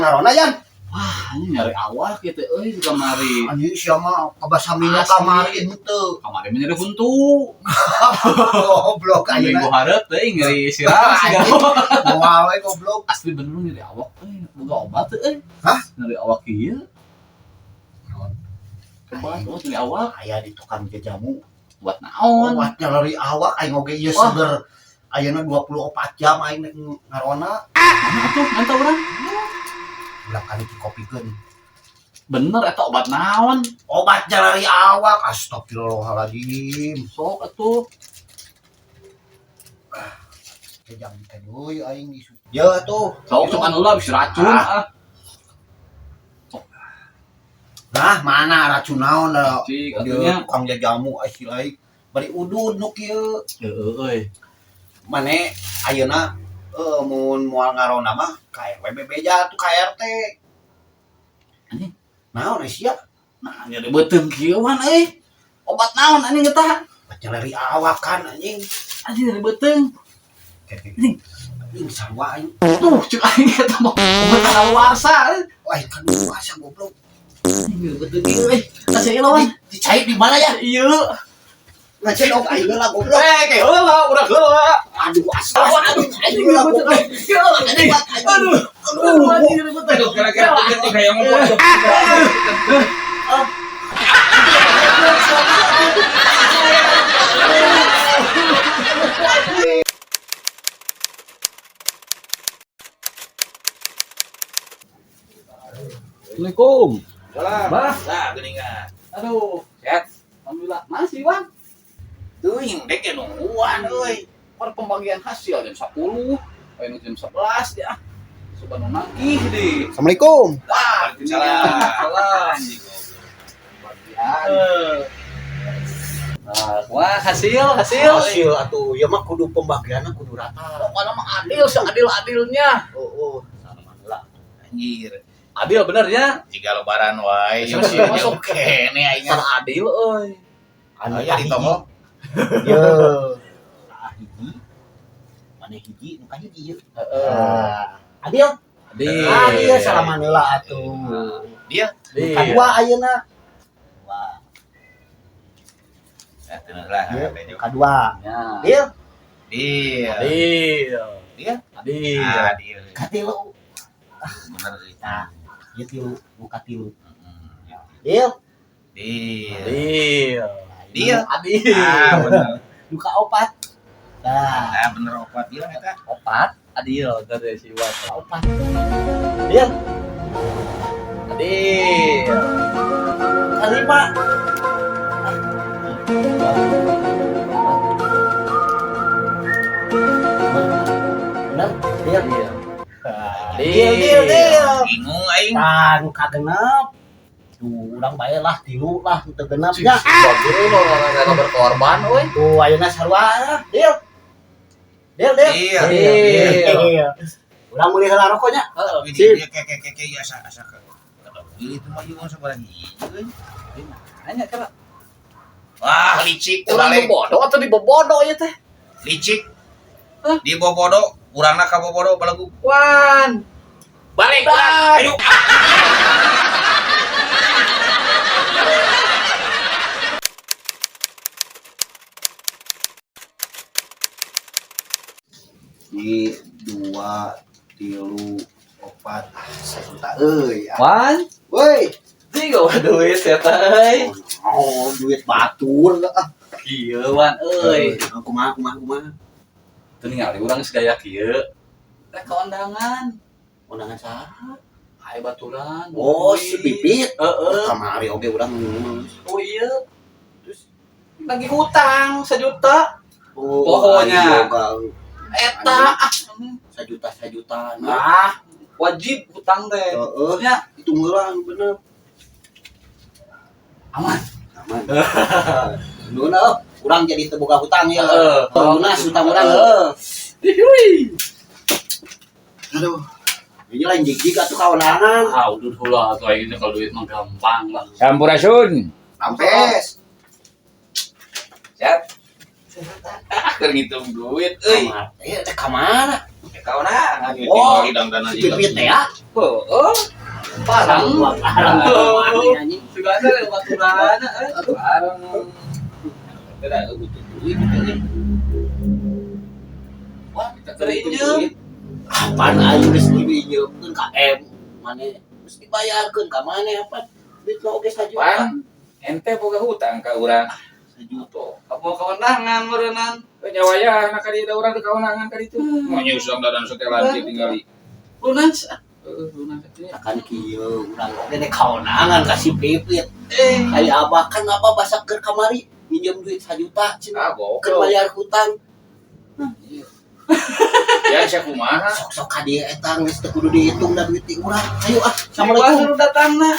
Kurang ngaronda yan. Wah, anjing nyari awak gitu euy di kamari. Anjing sia mah kabasa minggu Asli. Kamari henteu. Kamari mah nyeri huntu. Goblok Minggu ayeuna. hareup teuing nyeri sirah siga. Moal we goblok. Asli bener lu nyeri awak euy, boga obat teu euy. Hah? Nyeri awak kieu. Obat, oh nyeri awak Aya di tukang jajamu. buat naon? Obat nyeri awak aing oge ieu Wah. seger. Ayeuna 24 jam aing nek ngarona. Mana atuh mantap urang. Ulah kali dikopikeun. Bener eta obat naon? Obat nyeri awak astagfirullahaladzim. Sok atuh. Jajam teh deui aing di. Ya atuh. Sok sok anu lah bisa racun ah. Nah, mana racun naon da? Cik Dia atunya. tukang jajamu ai si laik. Bari udud nu kieu. Heeh euy. Mane ayeuna mun moal ngarona mah ka RW bebeja tuh ka RT. Anjing. Naon ai sia? Nah, nyeri beuteung kieu wan euy. Obat naon anjing eta? Nyeri awak kan anjing. Anjing nyeri beuteung. Anjing. Anjing sarua aing. Tuh, cek aing eta mah obat kadaluarsa. Wah, kan puasa goblok. Anjing nyeri beuteung kieu euy. Kasih ieu lawan. Dicai di mana ya? Ieu. Ngecedok aing heula goblok. Eh, kayak heula, urang heula. Aduh, asal anjing aing heula goblok. Anjing. Aduh. Aduh, anjing nyeri beuteung. Kira-kira begitu kayak ngomong. Assalamualaikum. Salah. Bah. Lah geuningan. Aduh, Sehat. alhamdulillah. Masih, Wan. Teuing dek ge nungguan euy. Per pembagian hasil jam 10, ayo jam 11 ya. Coba nu nagih deh. Assalamualaikum. Wah, Waalaikumsalam. Salam. Anjing goblok. Pembagian. Nah, wah, hasil, hasil. Hasil atuh ieu mah kudu pembagianna kudu rata. Pokoknya mah adil seadil-adilnya. Oh, oh, sama heula. Anjir. Adil bener ya? Jika lebaran wae Masuk, masuk kene aing. Secara adil euy. Anu Aya di toko. Ye. Saah hiji. Mane hiji nu kahiji ieu. Heeh. Ah, adil. Adil. Adil salaman heula atuh. Dia. Adil. Kadua ayeuna. Wah, Nah, teu lah. ieu kadua. Ya. Adil. Dia. Adil. Dia. Adil. Adil. Katilu. Bener sih. Nah, ieu tilu, nu katilu. Heeh. Adil. Dia. Adil. Dia. Adil. Ah, bener. Nu kaopat. Nah, Nah, bener opat bilang eta. Opat. Adil dari si Iwan. kaopat. Adil. Adil. Kalima. Bener? Adil. Adil. Deal, deal, deal. Bingung aing. Tah, nu kagenep. Tuh, urang bae lah tilu lah teu genep nya. Bagus lu orang rela berkorban euy. Tuh, ayeuna sarua ah. Deal. Deal, deal. Deal. Deal. Deal. Urang meuli heula rokoknya. Heeh. Tapi Sip. dia kayak kayak kayak asa asa ke. Ini tuh mah juga sabaraha hiji euy. Nanya kira Wah, licik urang balik. bodoh atau dibobodo ieu teh? Licik. Hah? Di bobodo, urangna ka bobodo balagu. Wan. Balik urang. Ayo. Di dua tilu opat ah sajuta euy. Wan. Woi. Tiga duit ya teh euy. Oh, duit batur ah. Kieu wan euy. Kumaha kumaha kumaha. Teu ningali urang geus gaya kieu. Rek ka undangan. Undangan saha? Hae baturan. Oh, si Pipit. Heeh. Kamari oge urang. Oh iya. Terus lagi hutang sejuta. Oh, Pokoknya. ayo, Eta ah. Sajuta sajuta. Nah, Nah, wajib hutang teh. heeh, Ya, itu heula anu bener. aman. Aman. Nuhun euy, urang jadi teu boga hutang ya. Heeh. Lunas hutang urang heuh. Hiui. Aduh. Ini lain jig-jig atuh ka undangan. Ah, udah heula atuh aing teh kalau duit mah gampang lah. Sampurasun. Rampes. Sehat. Ah, keur ngitung duit euy. Kamar. Eh, teh ka mana? Ya ka undangan Oh, hidang dana Si Pipit teh ya. Heeh. Barang barang maneh anjing. Sudah ada baturan eh. Bareng. Tidak butuh duit gitu nih. Wah, Kita Terinjem. Apaan aing geus dipinjemkeun ka M. Maneh geus dibayarkeun ka maneh apa? Duit mah oge sajuta. Pan, ente boga hutang ka urang. Sajuta. Kamu kewenangan meureunan. Nyawaya anak ka dieu da urang teu kawenangan ka ditu. Mau nyusam dadan setelan kieu tinggali. Lunas. Heeh, lunas atuh nya. Kan kieu urang oge dek kawenangan ka si Pipit. Eh, Aya abah kan abah basa keur kamari minjem duit sajuta cenah Ah, keur goblok. bayar hutang. Ya sia kumaha? Sok-sok ka dieu eta geus teu kudu dihitung da duit ti urang. Ayo ah, assalamualaikum. Assalamualaikum datangna.